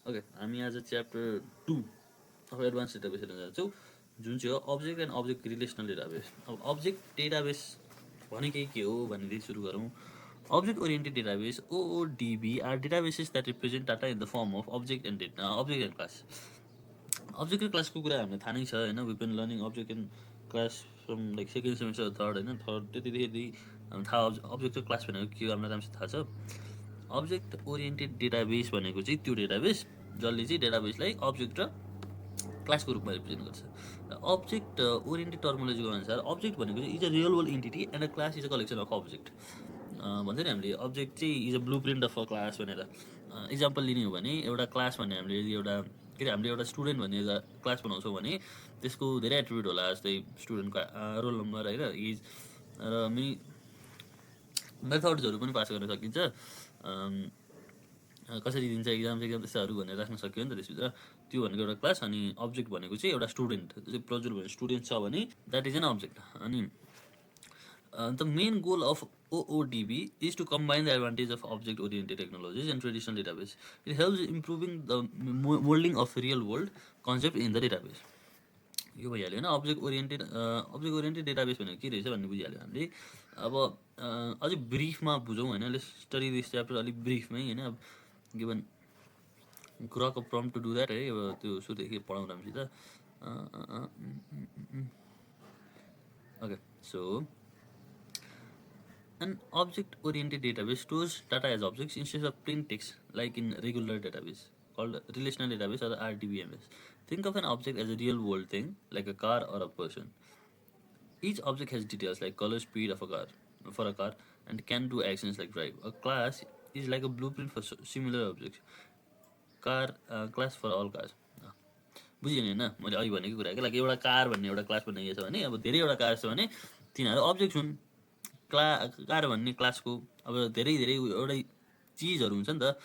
Okay, हामी आज chapter 2 of advance database हेर्न जान्छौँ, जुन चाहिँ हो object and object relational database. अब अब्जेक्ट डेटाबेस भनेकै के हो भनेदेखि सुरु गरौँ। Object oriented database OODB are databases that represent data in the form of object and class. Object र क्लासको कुरा हामीलाई थाहा नै छ होइन। We been learning object and class from like second semester third होइन। थर्ड त्यतिदेखि हामीलाई थाहा अब्जेक्ट र क्लास भनेको के हो हामीलाई राम्रोसँग थाहा छ। अब्जेक्ट ओरिएन्टेड डेटाबेस भनेको चाहिँ त्यो डेटाबेस जसले चाहिँ डेटाबेसलाई अब्जेक्ट र क्लासको रूपमा रिप्रेजेन्ट गर्छ। अब्जेक्ट ओरिएन्टेड टर्मोलोजीको अनुसार अब्जेक्ट भनेको चाहिँ is a real world entity and a class is a collection of object. भन्छ नि हामीले अब्जेक्ट चाहिँ is a blue print of a class भनेर। इक्जाम्पल लिने हो भने एउटा क्लास भन्ने हामीले एउटा के अरे हामीले एउटा स्टुडेन्ट भन्ने एउटा क्लास बनाउँछौँ भने त्यसको धेरै एट्रिब्युट होला, जस्तै स्टुडेन्टको रोल नम्बर होइन, एज र मेथड्सहरू पनि पास गर्न सकिन्छ। कसरी दिन्छ एक्जाम त्यस्ताहरू भनेर राख्न सक्यो नि त त्यसभित्र। त्यो भनेको एउटा क्लास, अनि अब्जेक्ट भनेको चाहिँ एउटा स्टुडेन्ट। जस्तै प्रजुर भन्ने स्टुडेन्ट छ भने द्याट इज एन अब्जेक्ट। अनि the main goal of OODB is to combine the advantage of object-oriented technologies and traditional database. It helps improving the molding of real world concept in the database. यो भइहाल्यो होइन। Object oriented database भनेको के रहेछ भन्ने बुझिहाल्यो हामीले। अब अझै ब्रिफमा बुझौँ होइन। लेट्स स्टडी दिस च्याप्टर अलिक ब्रिफमै होइन। अब given Grok a prompt to do that है। अब त्यो सुरुदेखि पढाउँ राम्रोसित। Okay, so an object-oriented database stores data as objects instead of plain text, like in regular database called relational database or RDBMS. Think of an object as a real-world thing, like a car or a person. Each object has details like color, speed of a car for a car, and can do actions like drive. A class is like a blueprint for similar objects. Car class for all cars. बुझ्यो नि होइन मैले अघि भनेको कुरा क्या। लागि एउटा कार भन्ने एउटा क्लास बनाइएको छ भने अब धेरैवटा कार छ भने तिनीहरू अब्जेक्ट हुन्। कार भन्ने क्लासको अब धेरै एउटै चिजहरू हुन्छ नि त।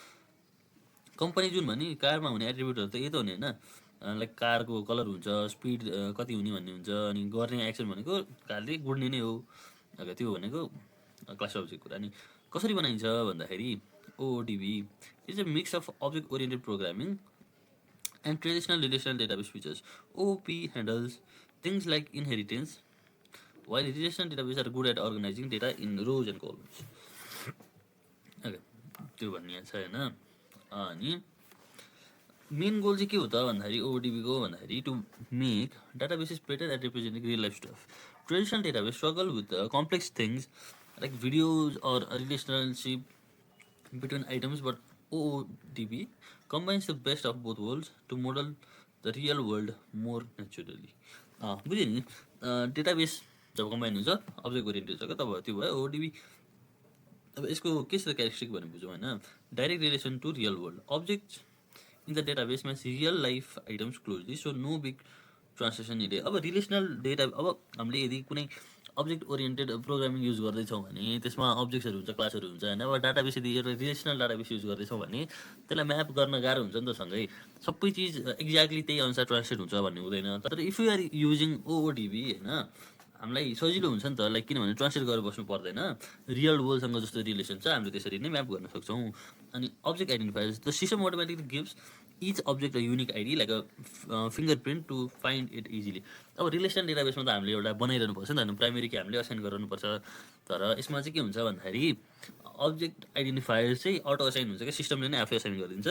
कम्पनी जुन भने कारमा हुने एट्रिब्युटहरू त यही त हो नि होइन। लाइक कारको कलर हुन्छ, स्पिड कति हुने भन्ने हुन्छ, अनि गर्ने एक्सन भनेको कारले गुड्ने नै हो। अब त्यो भनेको क्लास अब्जेक्ट कुरा। अनि कसरी बनाइन्छ भन्दाखेरि OODB is a mix of object oriented programming and traditional relational database features. OOP handles things like inheritance, while relational databases are good at organizing data in rows and columns. Okay, त्यो भन्ने छ होइन। अनि main goal चाहिँ के हो त भन्दाखेरि OODBको भन्दाखेरि to make databases better at representing real life stuff. Traditional database struggle with complex things like videos or relationship between items, but OODB combines the best of both worlds to model the real world more naturally. बुझ्यो नि। Database जब combine हुन्छ object oriented छ क्या, तब त्यो भयो OODB। अब यसको के छ क्यारेक्टरिस्टिक भनेर बुझौँ होइन। Direct relation to real world. Object in the database match real life items closely, so no big translation needed. अब रिलेसनल डेटा अब हामीले यदि कुनै अब्जेक्ट ओरिएन्टेड प्रोग्रामिङ युज गर्दैछौँ भने त्यसमा अब्जेक्ट्सहरू हुन्छ, क्लासहरू हुन्छ होइन। अब डाटाबेस यदि एउटा रिलेसनल डाटाबेस युज गर्दैछौँ भने त्यसलाई म्याप गर्न गाह्रो हुन्छ नि त। सँगै सबै चिज एक्ज्याक्टली त्यही अनुसार ट्रान्सलेट हुन्छ भन्ने हुँदैन। तर if you are using OODB होइन, हामीलाई सजिलो हुन्छ नि त। लाइक किनभने ट्रान्सलेट गरेर बस्नु पर्दैन। रियल वर्ल्डसँग जस्तो रिलेसन छ हामीले त्यसरी नै म्याप गर्न सक्छौँ। अनि object identifiers the system automatically gives each object a unique ID like a finger print to find it easily. अब रिलेसनल डेटाबेसमा त हामीले एउटा बनाइरहनु पर्छ नि त। प्राइमेरी की हामीले असाइन गराउनुपर्छ। तर यसमा चाहिँ के हुन्छ भन्दाखेरि अब्जेक्ट आइडेन्टिफायर चाहिँ अटो असाइन हुन्छ क्या, सिस्टमले नै आफै असाइन गरिदिन्छ,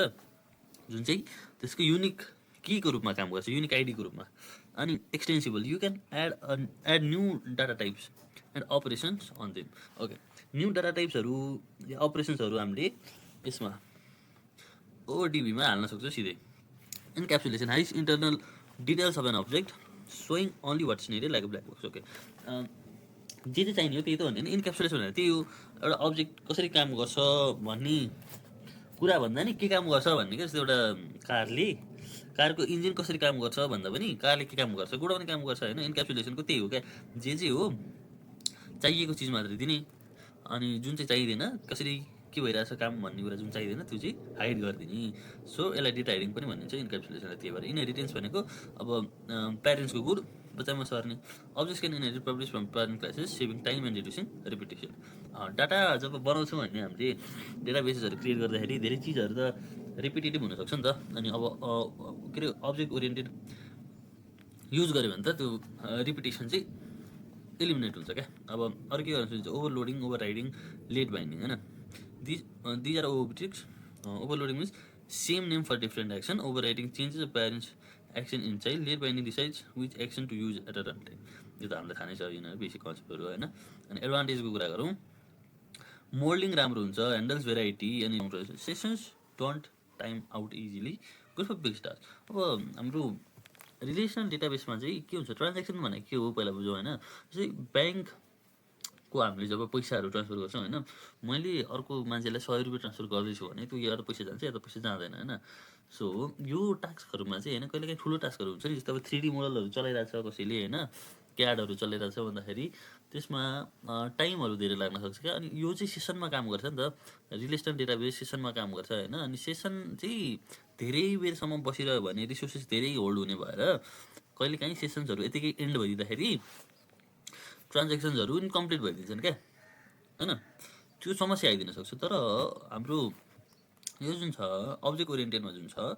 जुन चाहिँ त्यसको युनिक कीको रूपमा काम गर्छ, युनिक आइडीको रूपमा। अनि extensible, you can add new data types and operations on them. Okay, new data टाइप्सहरू या अपरेसन्सहरू हामीले यसमा OODBमा हाल्न सक्छौँ सिधै। Encapsulation hides internal details of an object showing only what's needed like a black box. Okay, जे चाहिँ चाहिने हो त्यही त भन्दैन। इन्क्याप्सुलेसन भनेर त्यही हो, एउटा अब्जेक्ट कसरी काम गर्छ भन्ने कुरा भन्दा नि के काम गर्छ भन्ने क्या। जस्तो एउटा कारको इन्जिन कसरी काम गर्छ भन्दा पनि कारले के काम गर्छ, गुडाउने काम गर्छ होइन। इन्क्याप्सुलेसनको त्यही हो क्या, जे हो चाहिएको चिज मात्रै दिने, अनि जुन चाहिँ चाहिँदैन कसरी के भइरहेछ काम भन्ने कुरा जुन चाहिँदैन त्यो चाहिँ हाइड गरिदिने। सो यसलाई डेटा हाइडिङ पनि भनिन्छ इन्क्याप्सुलेसनलाई। त्यही भएर इनहेरिटेन्स भनेको अब प्यारेन्ट्सको गुड बच्चामा सर्ने। Objects can inherit publish from parent classes saving time and reducing repetition. Data जब बनाउँछौँ भने हामीले डेटाबेसेसहरू क्रिएट गर्दाखेरि धेरै चिजहरू त रिपिटेटिभ हुनसक्छ नि त। अनि अब के अरे अब्जेक्ट ओरिएन्टेड युज गऱ्यो भने त त्यो रिपिटेसन चाहिँ एलिमिनेट हुन्छ क्या। अब अरू के गर्न सकिन्छ, overloading, overriding, late binding होइन। These are over tricks. Overloading means same name for different action, overriding changes a parents action in child, late binding decides which action to use at a run time. यो त हामीलाई थाहा नै छ, यिनीहरू basic कन्सेप्टहरू होइन। अनि एडभान्टेजको कुरा गरौँ, मोल्डिङ राम्रो हुन्छ, ह्यान्डल्स भेराइटी, अनि sessions don't time out easily, good for big star. अब हाम्रो रिलेसनल डेटाबेसमा चाहिँ के हुन्छ, ट्रान्ज्याक्सन भनेको के हो पहिला बुझौँ होइन। जस्तै ब्याङ्कको हामीले जब पैसाहरू ट्रान्सफर गर्छौँ होइन, मैले अर्को मान्छेलाई 100 रुपियाँ ट्रान्सफर गर्दैछु भने त्यो या त पैसा जान्छ या त पैसा जाँदैन होइन। सो यो टास्कहरूमा चाहिँ होइन, कहिलेकाहीँ ठुलो टास्कहरू हुन्छ नि, जस्तै अब 3D मोडलहरू चलाइरहेको छ कसैले होइन, क्याडहरू चलाइरहेको छ भन्दाखेरि त्यसमा टाइमहरू धेरै लाग्न सक्छ क्या। अनि यो चाहिँ सेसनमा काम गर्छ नि त, रिलेसनल डेटाबेस सेसनमा काम गर्छ होइन। अनि सेसन चाहिँ धेरै बेरसम्म बसिरह्यो भने रिसोर्सेस धेरै होल्ड हुने भएर कहिलेकाहीँ सेसन्सहरू यतिकै एन्ड भइदिँदाखेरि ट्रान्ज्याक्सन्सहरू इन्कम्प्लिट भइदिन्छन् क्या होइन। त्यो समस्या आइदिन सक्छ। तर हाम्रो यो जुन छ अब्जेक्ट ओरिएन्टेडमा जुन छ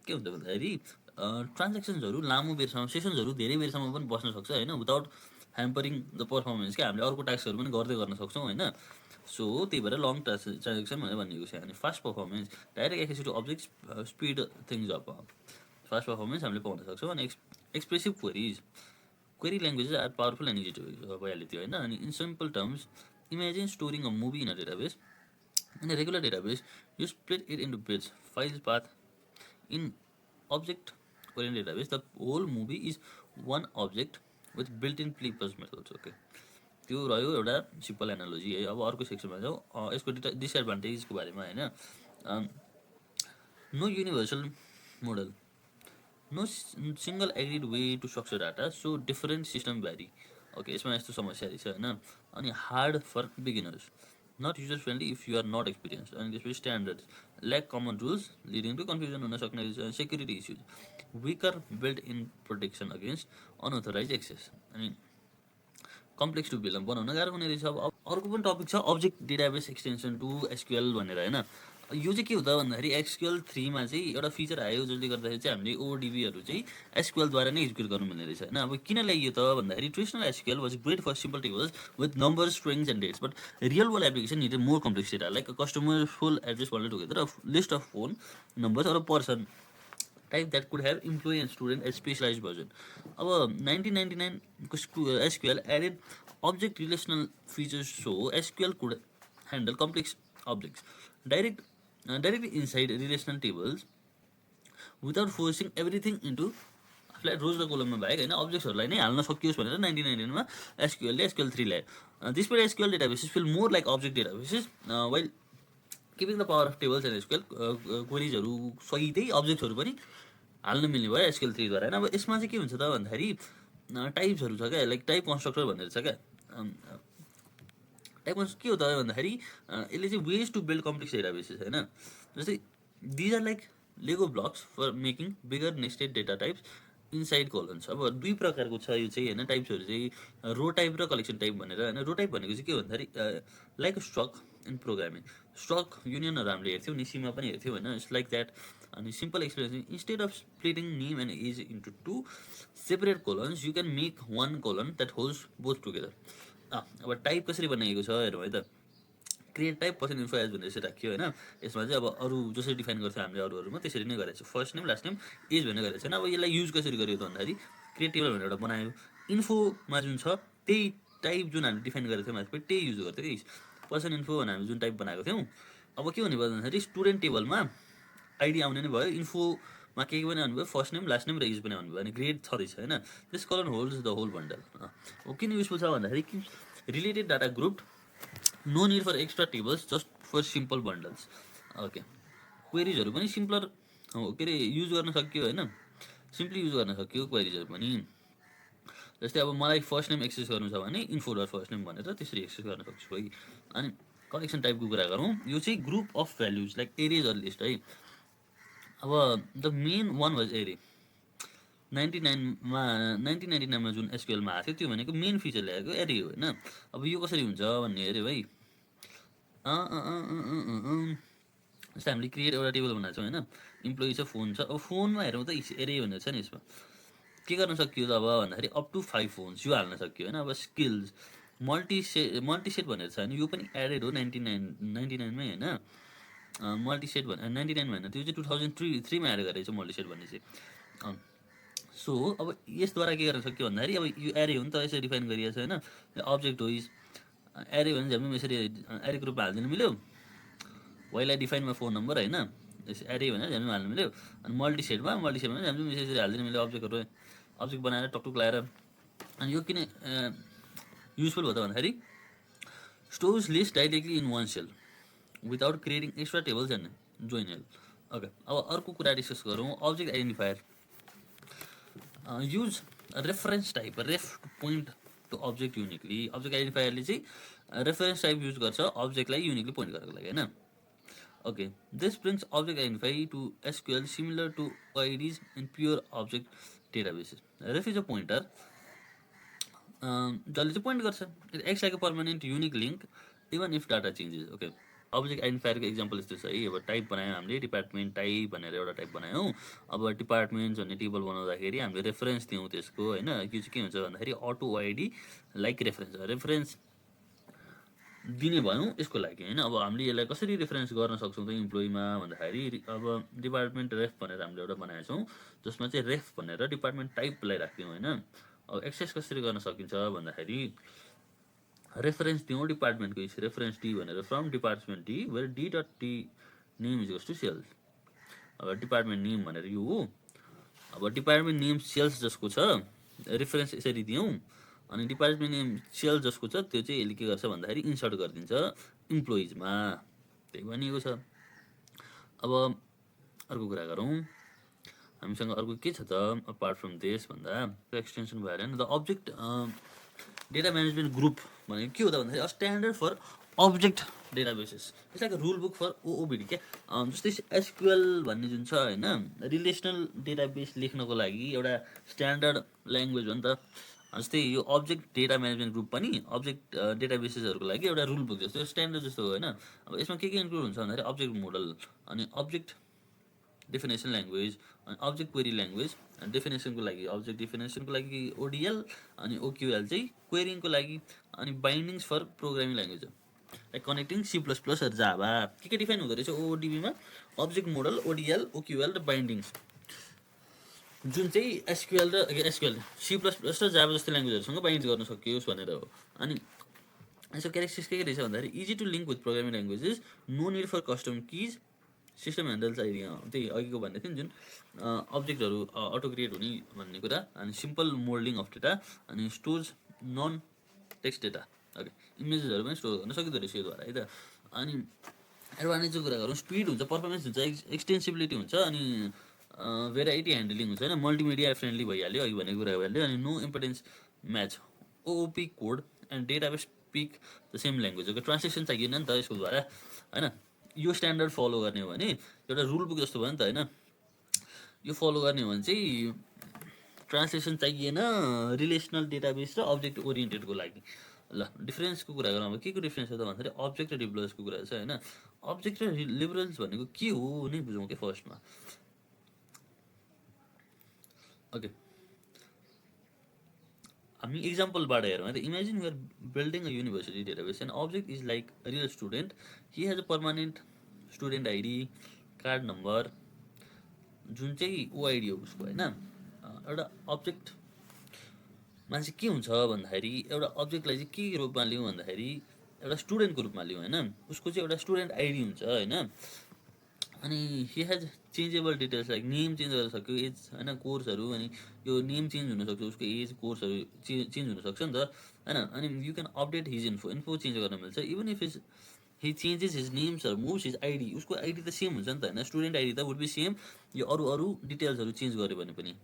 के हुन्छ भन्दाखेरि ट्रान्ज्याक्सन्सहरू लामो बेरसम्म, सेसन्सहरू धेरै बेरसम्म पनि बस्न सक्छ होइन, विदाउट ह्याम्परिङ द पर्फर्मेन्स क्या। हामीले अर्को टास्कहरू पनि गर्दै गर्न सक्छौँ होइन। सो त्यही भएर लङ ट्रान्ज्याक्सन भनेर भनिएको छ। अनि fast performance, direct access to object, speed things up, fast performance हामीले पाउन सक्छौँ। अनि expressive queries, query languages are powerful and easy to use, भइहाल्यो त्यो होइन। अनि in simple terms, imagine storing a movie in a database. In a regular database, you split it into bits, files, path. In object-oriented database, the whole movie is one object with built-in pre-processed methods. Okay, त्यो रह्यो एउटा simple analogy है। अब अर्को सेक्सनमा जाउँ, यसको डिसएडभान्टेजको बारेमा होइन। No universal model, no single agreed way to structure data, so different system vary. Okay, यसमा यस्तो समस्या रहेछ होइन। अनि hard for beginners, not user friendly if you are not experience. अनि त्यसपछि standards, lack common rules leading to confusion हुन सक्ने रहेछ। Security issues, weaker built in protection against unauthorized access. अनि कम्प्लेक्स टु बिल्ड, बनाउन गाह्रो हुने रहेछ। अब अर्को पनि टपिक छ, object database extension to SQL भनेर होइन। यो चाहिँ के हुँदा भन्दाखेरि एसक्युएल 3 मा चाहिँ एउटा फिचर आयो जसले गर्दाखेरि चाहिँ हामीले ओडिबीहरू चाहिँ एसक्युएलद्वारा नै एक्जिक्युट गर्नु मिल्ने रहेछ होइन। अब किन ल्याइयो त भन्दाखेरि traditional SQL was great for simple tables with number, strings and dates, but real world application needed more complex data like a customer full address bundle together, a list of phone numbers or a person type that could have employee and student as specialized version. Our 1999 SQL added object relational features so SQL could handle complex objects directly inside relational tables without forcing everything into flat rows र कोलममा बाहेक होइन अब्जेक्ट्सहरूलाई नै हाल्न सकियोस् भनेर 1999 मा एसक्युएलले SQL 3 ल्यायो। This paid SQL databases feel more like object databases while keeping the power of tables and SQL क्वेरिजहरू सहितै अब्जेक्ट्सहरू पनि हाल्न मिल्ने भयो एसक्युएल 3 द्वारा होइन। अब यसमा चाहिँ के हुन्छ त भन्दाखेरि टाइप्सहरू छ क्या, लाइक टाइप कन्स्ट्रक्टर भनेर छ क्या। टाइप के हो त भन्दाखेरि यसले चाहिँ ways to build complex databases होइन। जस्तै these are like Lego blocks for making bigger nested data types inside columns. अब दुई प्रकारको छ यो चाहिँ होइन, टाइप्सहरू चाहिँ रो टाइप र कलेक्सन टाइप भनेर होइन। रो टाइप भनेको चाहिँ के भन्दाखेरि like struct in programming, struct युनियनहरू हामीले हेर्थ्यौँ नि, सीमा पनि हेर्थ्यौँ होइन, इट्स लाइक द्याट। अनि simple explanation, instead of splitting name and as into 2 separate columns you can make 1 column that holds both together. अब टाइप कसरी बनाइएको छ हेरौँ है त। Create type person info age भनेर चाहिँ राखियो होइन। यसमा चाहिँ अब अरू जसरी डिफाइन गर्थ्यो हामीले अरूहरूमा त्यसरी नै गरेको छ, first name last name age भनेर गरेको छैन। अब यसलाई युज कसरी गरियो त भन्दाखेरि क्रिएट टेबल भनेर एउटा बनायो, इन्फोमा जुन छ त्यही टाइप जुन हामीले डिफाइन गरेको थियौँ माथि त्यही युज गर्थ्यो कि पर्सन इन्फो भनेर हामी जुन टाइप बनाएको थियौँ। अब के हुने भयो भन्दाखेरि स्टुडेन्ट टेबलमा आइडी आउने नै भयो, इन्फोमा के पनि आउनु भयो, फर्स्ट नेम लास्ट नेम र एज पनि आउनु भयो। अनि ग्रेड छँदैछ होइन, this column holds the whole bundle. किन युजफुल छ भन्दाखेरि related data group, no need for extra tables, just for simple bundles. Okay, क्वेरिजहरू पनि सिम्पलर के अरे युज गर्न सकियो होइन, सिम्पली युज गर्न सकियो क्वेरिजहरू पनि। जस्तै अब मलाई फर्स्ट नेम एक्सेस गर्नु छ भने इन्फो डट फर्स्ट नेम भनेर त्यसरी एक्सेस गर्न सक्छु है। अनि कलेक्सन टाइपको कुरा गरौँ, यो चाहिँ group of values like arrays or list है। अब द मेन वान वाज एरे। 1999 मा जुन एसक्युएलमा आएको थियो त्यो भनेको मेन फिचर ल्याएको एरे हो होइन। अब यो कसरी हुन्छ भन्ने हेऱ्यो है, जस्तै हामीले क्रिएट एउटा टेबल बनाएको छौँ होइन, इम्प्लोइ छ, फोन छ। अब फोनमा हेरौँ त एरे भनेको छ नि, यसमा के गर्न सकियो त अब भन्दाखेरि अप टु 5 फोन्स यो हाल्न सकियो होइन। अब स्किल्स मल्टिसेट भनेर छ होइन, यो पनि एडेड हो 99मै होइन। मल्टिसेट भने 99 होइन, त्यो चाहिँ 2003मा एड गरेको छ मल्टिसेट भन्ने चाहिँ। सो अब यसद्वारा के गर्न सक्यो भन्दाखेरि अब यो एरे हो नि त, यसरी डिफाइन गरिएको छ होइन। अब्जेक्ट हो इज एरे भने झ्याम्म यसरी एरेको रूपमा हालिदिनु मिल्यो। While I define my phone number होइन, एरे भनेर झ्याम्म हाल्नु मिल्यो। अनि मल्टिसेटमा झ्याम्म यसरी हालिदिनु मिल्यो अब्जेक्टहरू, अब्जेक्ट बनाएर टकटुक लगाएर। अनि यो किन युजफुल हो त भन्दाखेरि stores list directly in one cell without creating extra tables and join help. Okay, अब अर्को कुरा डिस्कस गरौँ, object identifier. Use reference type, ref to point to object uniquely. Object आइडेन्टिफायरले चाहिँ रेफरेन्स टाइप युज गर्छ अब्जेक्टलाई युनिकली पोइन्ट गर्नको लागि होइन। Okay, this brings object identify to SQL similar to IDs in pure object databases. Ref is a pointer जसले चाहिँ point गर्छ, it acts like a permanent unique link even if data changes. Okay, object आइडेन्टिफायरको example यस्तो छ है। अब type बनायौँ हामीले, डिपार्टमेन्ट टाइप भनेर एउटा टाइप बनायौँ। अब डिपार्टमेन्ट्स भन्ने टेबल बनाउँदाखेरि हामीले रेफरेन्स दिउँ त्यसको होइन। यो चाहिँ के हुन्छ भन्दाखेरि अटो आइडी लाइक रेफरेन्स दिने भयौँ यसको लागि होइन। अब हामीले यसलाई कसरी रेफरेन्स गर्न सक्छौँ त इम्प्लोइमा भन्दाखेरि, अब डिपार्टमेन्ट रेफ भनेर हामीले एउटा बनाएका छौँ, जसमा चाहिँ रेफ भनेर डिपार्टमेन्ट टाइपलाई राख्यौँ होइन। अब एक्सेस कसरी गर्न सकिन्छ भन्दाखेरि रेफरेन्स दिउँ डिपार्टमेन्टको, रेफरेन्स डी भनेर from department D where D dot T name is to sales. अब डिपार्टमेन्ट नेम भनेर यो हो। अब डिपार्टमेन्ट नेम सेल्स जसको छ रेफरेन्स यसरी दिउँ, अनि डिपार्टमेन्ट नेम सेल जसको छ त्यो चाहिँ यसले के गर्छ भन्दाखेरि इन्सर्ट गरिदिन्छ इम्प्लोइजमा, त्यही भनिएको छ। अब अर्को कुरा गरौँ, हामीसँग अर्को के छ त अपार्ट फ्रम दिस भन्दा एक्सटेन्सन भएर होइन। The object data management group भनेको के हो त भन्दाखेरि standard for object databases. It's like rule book for ओओबिडी क्या। जस्तै एसक्युएल भन्ने जुन छ होइन, रिलेसनल डेटाबेस लेख्नको लागि एउटा स्ट्यान्डर्ड ल्याङ्ग्वेज हो नि त। जस्तै यो अब्जेक्ट डेटा म्यानेजमेन्ट ग्रुप पनि अब्जेक्ट डेटाबेसेसहरूको लागि एउटा रुल बुक जस्तो स्ट्यान्डर्ड जस्तो हो होइन। अब यसमा के इन्क्लुड हुन्छ भन्दाखेरि अब्जेक्ट मोडल, अनि अब्जेक्ट डेफिनेसन ल्याङ्ग्वेज, अनि अब्जेक्ट क्वेरी ल्याङ्ग्वेज। डेफिनेसनको लागि अब्जेक्ट डेफिनेसनको लागि ओडिएल, अनि ओक्युएल चाहिँ क्वेरिङको लागि, अनि बाइन्डिङ्स फर प्रोग्रामिङ ल्याङ्ग्वेज हो like connecting C plus plus Java. के डिफाइन हुँदो रहेछ ओडिबीमा, अब्जेक्ट मोडल, ओडिएल, ओक्युएल र बाइन्डिङ्स, जुन चाहिँ एसक्युएल सी प्लस प्लस र जाभा जस्तो ल्याङ्ग्वेजहरूसँग बाइन्ड गर्न सकियोस् भनेर हो। अनि यसको क्यारेक्टरिस्टिक्स के रहेछ भन्दाखेरि easy to link with programming languages, no need for custom keys, system handles idea, त्यही अघिको भन्ने थियो नि जुन अब्जेक्टहरू अटो क्रिएट हुने भन्ने कुरा, अनि सिम्पल मोल्डिङ अफ डेटा, अनि stores non text data. Okay, इमेजेसहरू पनि स्टोर गर्न सकिँदो रहेछ योद्वारा है त। अनि एडभान्टेजको कुरा गरौँ, स्पिड हुन्छ, पर्फर्मेन्स हुन्छ, एक्सटेन्सिबिलिटी हुन्छ, अनि भेराइटी ह्यान्डलिङ हुन्छ होइन, मल्टिमिडिया फ्रेन्डली भइहाल्यो अघि भनेको कुरा भइहाल्यो। अनि no importance match OOP code and database speak the same language. हो ट्रान्सलेसन चाहिएन नि त यसको द्वारा होइन। यो स्ट्यान्डर्ड फलो गर्ने हो भने एउटा रुल बुक जस्तो भयो नि त होइन। यो फलो गर्ने हो भने चाहिँ ट्रान्सलेसन चाहिएन रिलेसनल डेटाबेस र अब्जेक्ट ओरिएन्टेडको लागि। ल डिफ्रेन्सको कुरा गरौँ, अब के को डिफ्रेन्स हो त भन्दाखेरि अब्जेक्ट र लिबरल्सको कुरा छ होइन। अब्जेक्ट र लिबरल्स भनेको के हो नै बुझौँ कि फर्स्टमा। ओके, हामी इक्जाम्पलबाट हेरौँ है त। Imagine you're building a university database and object is like a real student, he has a permanent student ID card number जुन चाहिँ ओआइडी हो उसको होइन। एउटा अब्जेक्टमा चाहिँ के हुन्छ भन्दाखेरि एउटा अब्जेक्टलाई चाहिँ के रूपमा लिउँ भन्दाखेरि एउटा स्टुडेन्टको रूपमा लिउँ होइन। उसको चाहिँ एउटा स्टुडेन्ट आइडी हुन्छ होइन। अनि he has changeable details like name change गर्न सक्यो, एज होइन, कोर्सहरू, अनि यो नेम चेन्ज हुनसक्छ, उसको एज, कोर्सहरू चेन्ज हुनसक्छ नि त होइन। अनि you can update his info change गर्न मिल्छ even if he changes his names or moves his ID, उसको आइडी त सेम हुन्छ नि त होइन। स्टुडेन्ट आइडी त वुड बी सेम, यो अरू डिटेल्सहरू चेन्ज गऱ्यो भने पनि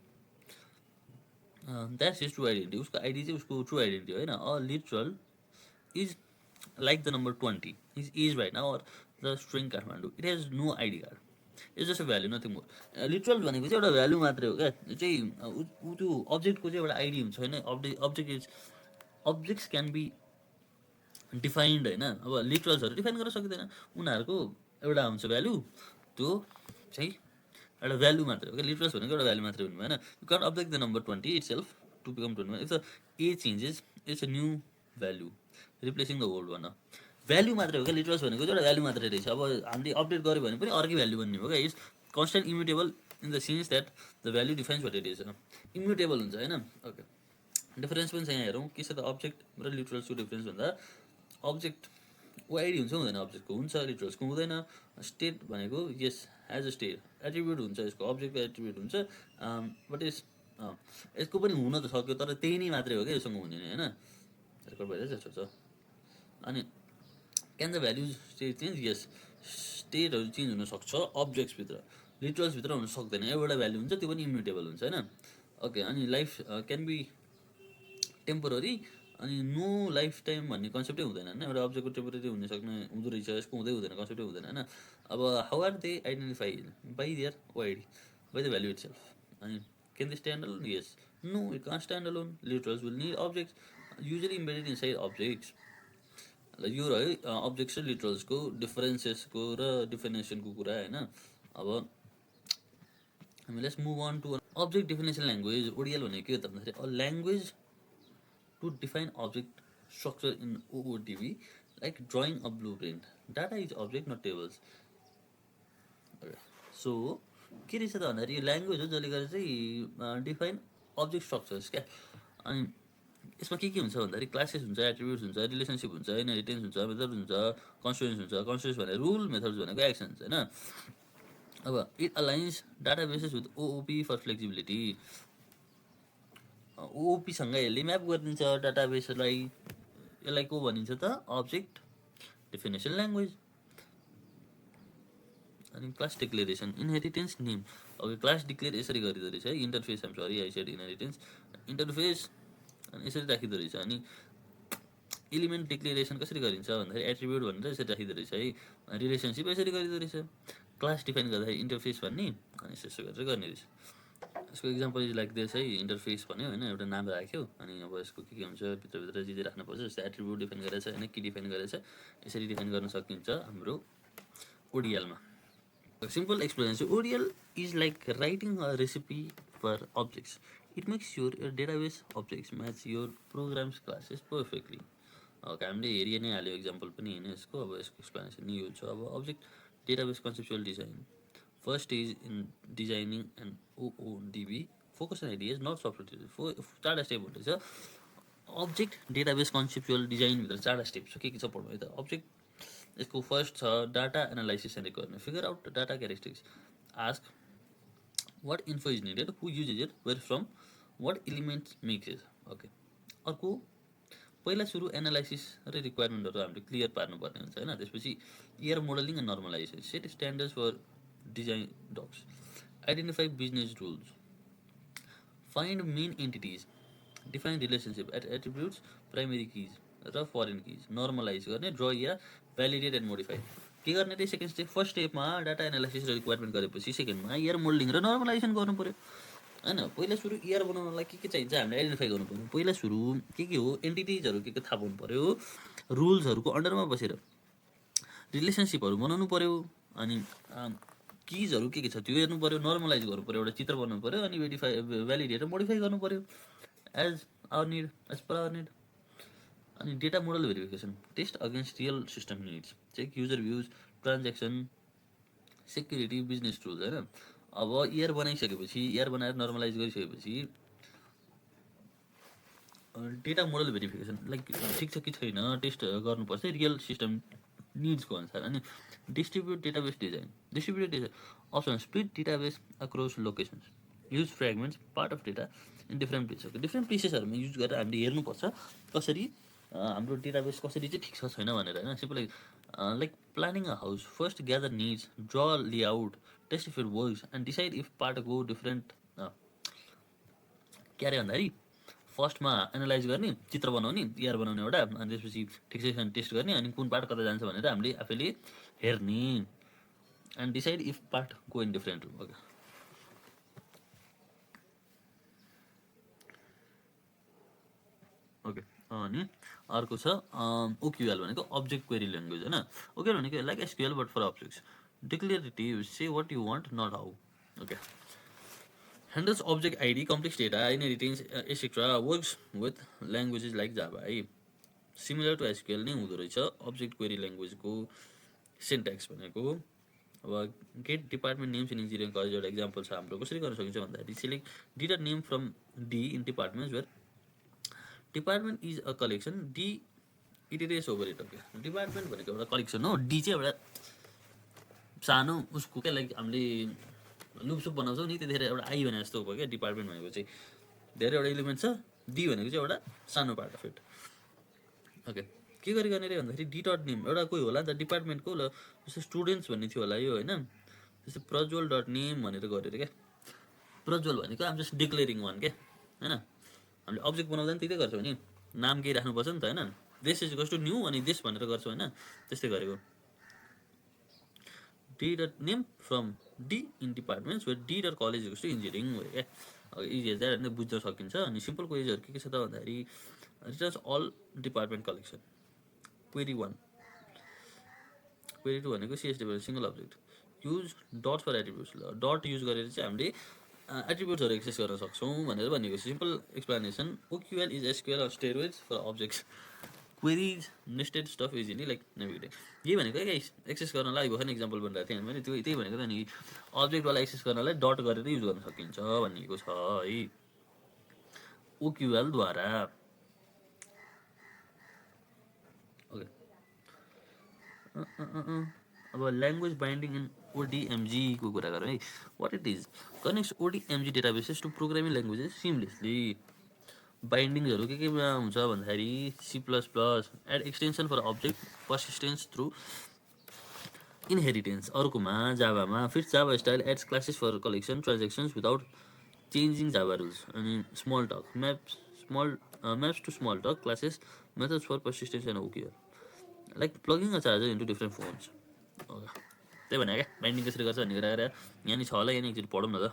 द्याट्स हिज ट्रु आइडेन्टिटी। उसको आइडी चाहिँ उसको ट्रु आइडेन्टिटी होइन। A literal is like the number 20, his age right now, or the string Kathmandu, it has no ID card, is just a value, nothing more. Literal भनेको चाहिँ एउटा value मात्रै हो क्या। चाहिँ त्यो अब्जेक्टको चाहिँ एउटा आइडी हुन्छ होइन। अब्जेक्ट्स क्यान बी डिफाइन्ड होइन। अब लिटरल्सहरू डिफाइन गर्न सकिँदैन, उनीहरूको एउटा हुन्छ भ्यालु, त्यो चाहिँ एउटा भ्यालु मात्रै हो क्या. लिटरल्स भनेको एउटा भ्यालु मात्रै हुनु भएन. You can update the number 20 itself to become 21. If the age changes it's a new value replacing the old one. Value मात्रै हो क्या. लिटरल्स भनेको चाहिँ एउटा भ्यालु मात्रै रहेछ. अब हामीले अपडेट गऱ्यो भने पनि अर्कै भ्यालु बन्ने हो क्या. It's constant immutable in the sense that the value defines what it is. Immutable हुन्छ होइन. ओके, डिफरेन्स पनि छ यहाँ हेरौँ के छ त. अब्जेक्ट र लिटरल्सको डिफरेन्स भन्दा अब्जेक्ट ओआइडी हुन्छ हुँदैन. अब्जेक्टको हुन्छ, लिटरल्सको हुँदैन. स्टेट भनेको यस एज अ स्टेट एट्रिब्युट हुन्छ यसको. अब्जेक्टको एट्रिब्युट हुन्छ. बट यसको पनि हुन त सक्यो तर त्यही नै मात्रै हो क्या योसँग हुने नै होइन. रेकर्ड भइरहेछ जस्तो छ. अनि can the values state change? Yes, स्टेटहरू चेन्ज हुनसक्छ अब्जेक्ट्सभित्र, लिटरल्सभित्र हुन सक्दैन. एउटा भ्याल्यु हुन्छ त्यो पनि इम्युटेबल हुन्छ होइन. ओके, अनि लाइफ क्यान बी टेम्पोररी अनि नो लाइफ टाइम भन्ने कन्सेप्टै हुँदैन होइन. एउटा अब्जेक्टको टेम्पोररी हुन सक्ने हुँदो रहेछ, यसको हुँदै हुँदैन कन्सेप्टै हुँदैन होइन. अब how are they identify by their OID by the value itself. अनि can they stand alone? Yes. No, it can't stand alone. Literals will need objects usually embedded inside objects. यो रह्यो अब्जेक्ट्स र लिटरल्सको डिफरेन्सेसको र डिफिनेसनको कुरा होइन. अब हामी let's move on to object definition language. ODL भनेको के हो त भन्दाखेरि a language to define object structure in OODB, like drawing a blueprint. Data is object, not tables. Okay. So के रहेछ त भन्दाखेरि यो ल्याङ्ग्वेज हो जसले गर्दा चाहिँ डिफाइन अब्जेक्ट स्ट्रक्चर्स क्या. अनि यसमा के हुन्छ भन्दाखेरि क्लासेस हुन्छ, एट्रिब्युट्स हुन्छ, रिलेसनसिप हुन्छ, इनहेरिटेन्स हुन्छ, मेथड हुन्छ, कन्स्टिट्युन्स हुन्छ. कन्स्टिट्युन्स भनेको रुल, मेथड्स भनेको एक्सन्स होइन. अब it aligns databases with OOP for flexibility. ओओपीसँग यसले म्याप गरिदिन्छ डाटाबेसलाई. यसलाई को भनिन्छ त? Object definition language. अनि class declaration, inheritance, name. Okay, class declare यसरी गरिँदो रहेछ है. Interface, um sorry I said inheritance. Interface अनि यसरी राखिँदो रहेछ. अनि एलिमेन्ट डिक्लेरेसन कसरी गरिन्छ भन्दाखेरि एट्रिब्युट भनेर यसरी राखिँदो रहेछ है. रिलेसनसिप यसरी गरिँदो रहेछ. क्लास डिफाइन गर्दाखेरि इन्टरफेस भन्ने अनि यसो गरेर गर्ने रहेछ. यसको इक्जाम्पल इज लाइक दिस है. इन्टरफेस भन्यो होइन, एउटा नाम राख्यो अनि अब यसको के हुन्छ भित्रभित्र जे राख्नुपर्छ. जस्तै एट्रिब्युट डिफाइन गरेछ होइन, के डिफाइन गरेछ, यसरी डिफाइन गर्न सकिन्छ हाम्रो ओडिएलमा. Simple explanation, ODL is like writing a recipe for objects. It makes your database objects match your programs classes perfectly. हामीले हेरि नै हाल्यो इक्जाम्पल पनि होइन यसको. अब यसको एक्सप्लेनेसन यो छ. अब object database conceptual design. First stage in designing an OODB, focus on ideas, not software. चारवटा स्टेप हुँदैछ. अब्जेक्ट डेटाबेस कन्सेप्चुअल डिजाइनभित्र चारवटा स्टेप छ. के छ पढ्नु है त. अब्जेक्ट यसको फर्स्ट छ data analysis and requirement. Figure out data characteristics. Ask what info is needed, who uses it, where from, what elements makes it. Okay, अर्को पहिला सुरु एनालाइसिस र रिक्वायरमेन्टहरू हामीले क्लियर पार्नुपर्ने हुन्छ होइन. त्यसपछि ER modelling and normalisation. Set standards for design docs. Identify business rules. Find main entities. Define relationship at attributes, primary keys र foreign keys. Normalize गर्ने, draw या validate and modify. के गर्ने त सेकेन्ड स्टेप. फर्स्ट स्टेपमा data analysis र requirement गरेपछि सेकेन्डमा एयर मोल्डिङ र नर्मलाइजेसन गर्नु पऱ्यो होइन. पहिला सुरु एयर बनाउनलाई के चाहिन्छ हामीले आइडेन्टिफाई गर्नु पऱ्यो. पहिला सुरु के हो एन्टिटिजहरू के थाहा पाउनु पऱ्यो. रुल्सहरूको अन्डरमा बसेर रिलेसनसिपहरू बनाउनु पऱ्यो. अनि किजहरू के छ त्यो हेर्नु पऱ्यो. नर्मलाइज गर्नु पऱ्यो, एउटा चित्र बनाउनु पऱ्यो. अनि भ्यालिडेट र मोडिफाई गर्नु पऱ्यो as our need, as per our need. अनि data model verification. Test against real system needs. Check user views, transaction, security, business tools होइन. अब एयर बनाइसकेपछि, एयर बनाएर नर्मलाइज गरिसकेपछि डेटा मोडल भेरिफिकेसन लाइक ठिक छ कि छैन टेस्ट गर्नुपर्छ रियल सिस्टम निड्सको अनुसार. अनि distribute database design. Distributed data option split database across locations. Use fragments part of data in different places. Different प्लेसेसहरूमा युज गरेर हामीले हेर्नुपर्छ कसरी हाम्रो डेटाबेस कसरी चाहिँ ठिक छ छैन भनेर होइन. Simple like planning a house. First gather needs, draw layout, test if it works and decide if part go different. के अरे भन्दाखेरि फर्स्टमा एनालाइज गर्ने, चित्र बनाउने, एयर बनाउने एउटा. अनि त्यसपछि ठिक छ टेस्ट गर्ने. अनि कुन पार्ट कता जान्छ भनेर हामीले आफैले हेर्ने. And decide if part go in different. Okay, okay. अनि अर्को छ ओक्युएल भनेको अब्जेक्ट क्वेरी ल्याङ्ग्वेज होइन. ओक्युएल भनेको like SQL but for objects. Declarative, say what you want not how. Okay. Handles object ID, complex data, inheritance, etc. Works with languages like Java है. Similar to SQL नै हुँदो रहेछ object query ल्याङ्ग्वेजको syntax भनेको. अब get department names in engineering college एउटा example छ हाम्रो. कसरी गर्न सकिन्छ भन्दाखेरि select data name from D in departments where department is a collection, D iterates over it. Okay. Department भनेको एउटा कलेक्सन हो, डी चाहिँ एउटा सानो उसको क्या लाइक हामीले लुपसुप बनाउँछौँ नि त्यतिखेर एउटा आई भने जस्तो भयो क्या डिपार्टमेन्ट भनेको चाहिँ. धेरैवटा इलिमेन्ट छ, डी भनेको चाहिँ एउटा सानो पार्ट अफ इट. ओके. के गरी गर्ने रे भन्दाखेरि डी डट नेम एउटा कोही होला नि त डिपार्टमेन्टको, ल जस्तो स्टुडेन्ट्स भन्ने थियो होला यो होइन. जस्तै प्रज्वल डट नेम भनेर गरेर क्या. प्रज्वल भनेको आम जस्ट डिक्लेरिङ वान क्या होइन. हामीले अब्जेक्ट बनाउँदा नि त्यतै गर्छौँ नि, नाम केही राख्नुपर्छ नि त होइन. This is equals to new अनि दिस भनेर गर्छौँ होइन. त्यस्तै गरेको. D dot name from D in departments where D dot college equals to engineering भयो क्या. इजी एज द्याट बुझ्न सकिन्छ. अनि सिम्पल क्वेरीहरू के छ त भन्दाखेरि returns all department collection. Query 1. Query 2 भनेको CSD single object. Use dot for attributes. ल डट युज गरेर चाहिँ हामीले एट्रिब्युट्सहरू एक्सेस गर्न सक्छौँ भनेर भनेको. Simple explanation. OQL is SQL of steroids for objects. Queries nested stuff easily like navigating. यही भनेको क्या एक्सेस गर्नलाई भर्खर इक्जाम्पल बनिरहेको थिएँ मैले. त्यही भनेको त नि अब्जेक्टवाला एक्सेस गर्नलाई डट गरेर युज गर्न सकिन्छ भनिएको छ है ओक्युएलद्वारा. ओके. अब ल्याङ्ग्वेज बाइन्डिङ इन ओडिएमजीको कुरा गरौँ है. What it is? Connects ODMG databases to programming languages seamlessly. बाइन्डिङ्सहरू केमा हुन्छ भन्दाखेरि C plus plus add extension for object persistence through inheritance. अर्कोमा जाभामा fit Java style adds classes for collection transactions without changing Java rules. अनि Smalltalk maps to small talk classes methods for persistence and OQL like plugging a charger into different phones. त्यही भने क्या binding कसरी गर्छ भन्ने कुरा गरेर यहाँनिर छ होला. यहाँनिर एकचोटि पढौँ न त.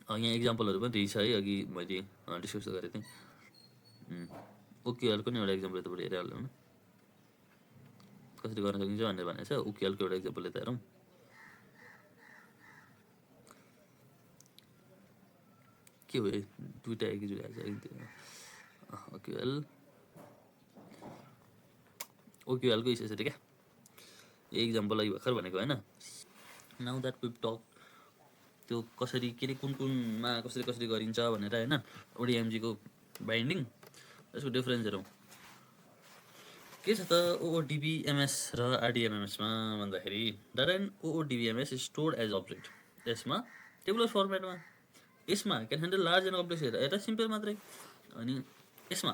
यहाँ इक्जाम्पलहरू पनि रहेछ है. अघि मैले डिस्कस गरेको थिएँ. ओक्युएलको नि एउटा इक्जाम्पल यताबाट हेरिहाल्नु न कसरी गर्न सकिन्छ भनेर भनेको छ. ओक्युएलको एउटा इक्जाम्पल यता हेरौँ. के हो दुइटा एकैचोटि आएछ. ओक्युएलको यसरी क्या यही इक्जाम्पल अघि भर्खर भनेको होइन. नाउ द्याट वी टक त्यो कसरी के अरे कुनमा कसरी गरिन्छ भनेर होइन. ओडिएमजीको बाइन्डिङ यसको डिफरेन्स हेरौँ. के छ त ओओडिबिएमएस र आरडिएमएमएसमा भन्दाखेरि data in OODBMS is stored as object. यसमा टेबुलर फर्मेटमा. यसमा can handle large and complex data. यता सिम्पल मात्रै. अनि यसमा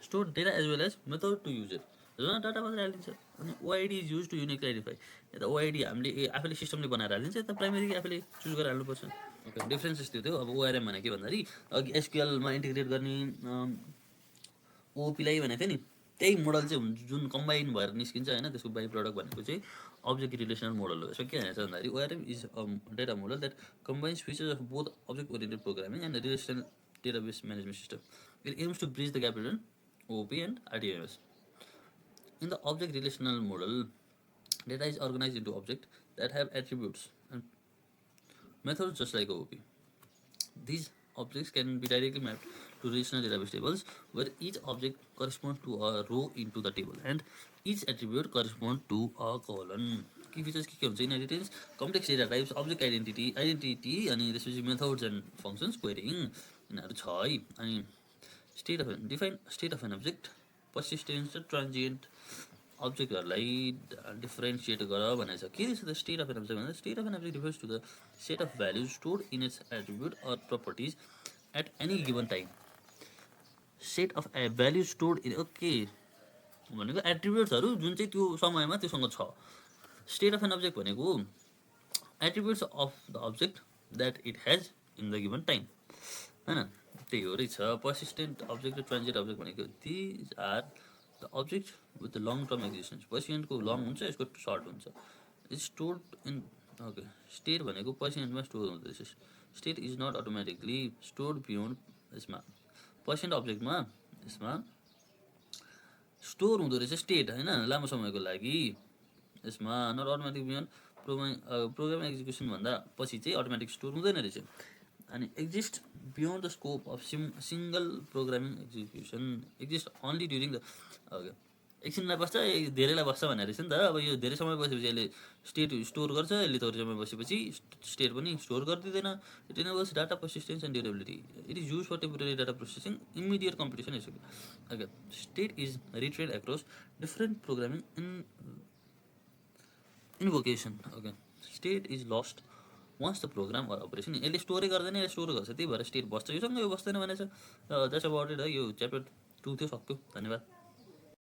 store data as well as method to use it. Data मात्रै हालिदिन्छ. अनि OID is use to unique clarify. यता ओआइडी हामीले आफैले सिस्टमले बनाएर हालिदिन्छ. यता प्राइमेरी आफैले चुज गरेर हाल्नुपर्छ. ओके. डिफ्रेन्सेस त्यो थियो. अब ओआरएम भनेको के भन्दाखेरि अघि एसक्युएलमा इन्टिग्रेट गर्ने ओपीलाई भनेको थियो नि त्यही मोडल चाहिँ हुन्छ जुन कम्बाइन भएर निस्किन्छ होइन. त्यसको बाई प्रडक्ट भनेको चाहिँ अब्जेक्ट रिलेसनल मोडल हो. यसमा के भनेको छ भन्दाखेरि ORM is a data model that combines features of both object oriented programming and relational database management system. It aims to bridge the gap between OP and RDMS. In the object relational model, data is organized into objects that have attributes and methods just like OOP. These objects can be directly mapped to relational database tables where each object corresponds to a row into the table and each attribute corresponds to a column. Key features के हुन्छ? Inheritance, complex data types, object identity अनि त्यसपछि methods and functions querying यिनीहरू छ है. अनि define state of an object, persistence र transient अब्जेक्टहरूलाई डिफ्रेन्सिएट गर भनेको छ. के रहेछ the state of an object भन्दा state of an object refers to the set of values stored in its attribute or properties at any given time. Set of value stored in okay भनेको एट्रिब्युट्सहरू जुन चाहिँ त्यो समयमा त्योसँग छ. State of an object भनेको attributes of the object that it has in the given time होइन. त्यही हो रहेछ. पर्सिस्टेन्ट अब्जेक्ट र ट्रान्जिट अब्जेक्ट भनेको these are the object with the long term existence. पर्सिस्टेन्टको लङ हुन्छ, यसको सर्ट हुन्छ. Is stored in okay. State भनेको पर्सिस्टेन्टमा स्टोर हुँदो रहेछ. State is not automatically stored beyond यसमा पर्सेन्ट अब्जेक्टमा यसमा स्टोर हुँदो रहेछ स्टेट होइन लामो समयको लागि। यसमा not automatic beyond program execution भन्दा पछि चाहिँ अटोमेटिक स्टोर हुँदैन रहेछ। अनि exist beyond the scope of single programming execution, exist only during the okay एकछिनलाई बस्छ धेरैलाई बस्छ भनेर रहेछ नि त। अब यो धेरै समय बसेपछि यसले स्टेट स्टोर गर्छ, यसले थोरै समय बसेपछि स्टेट पनि स्टोर गरिदिँदैन। It enables data persistence and durability, it is use for temporary data processing, immediate competition यसो। Okay state is retained across different programming invocation. Okay state is lost once the program or operation, यसले स्टोरै गर्दैन, यसले store गर्छ, त्यही भएर state बस्छ। योसँग यो बस्दैन भनेछ। द्याट्स अबाउट इट है। यो च्याप्टर 2 थियो, सक्यो। धन्यवाद।